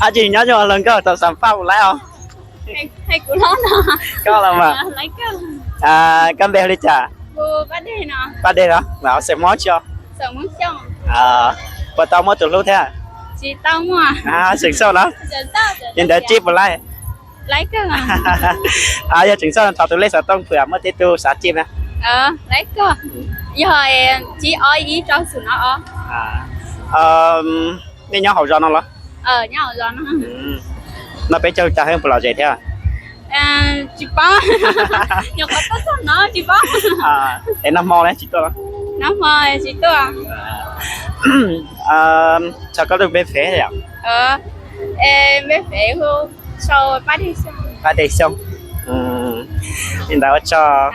Ab tsi nyob zoo hluas nkauj, tau xam phaj kuv laib os. Koj los mas. Koj npe hu li cas? Paj Dej los? Xeem Hmoob tsi os? Puas tau muaj tus hlub thiab? Tseem xauj no. Li ntawd tsib puas laib? Yog tseem xauj no thov tus lej xov tooj, phwm muaj tej tug xav tsib na. Yog, nej nyob hauv zos no los? No peb caug cag heev puas lom zem thiab? Tsis paub. Es nag hmo ne tsis tuaj los? Tsis tuaj. Txog koj lub npe fev yom? Npe fev hu Paj Dej Xyooj. Li ntawd ua tsaug.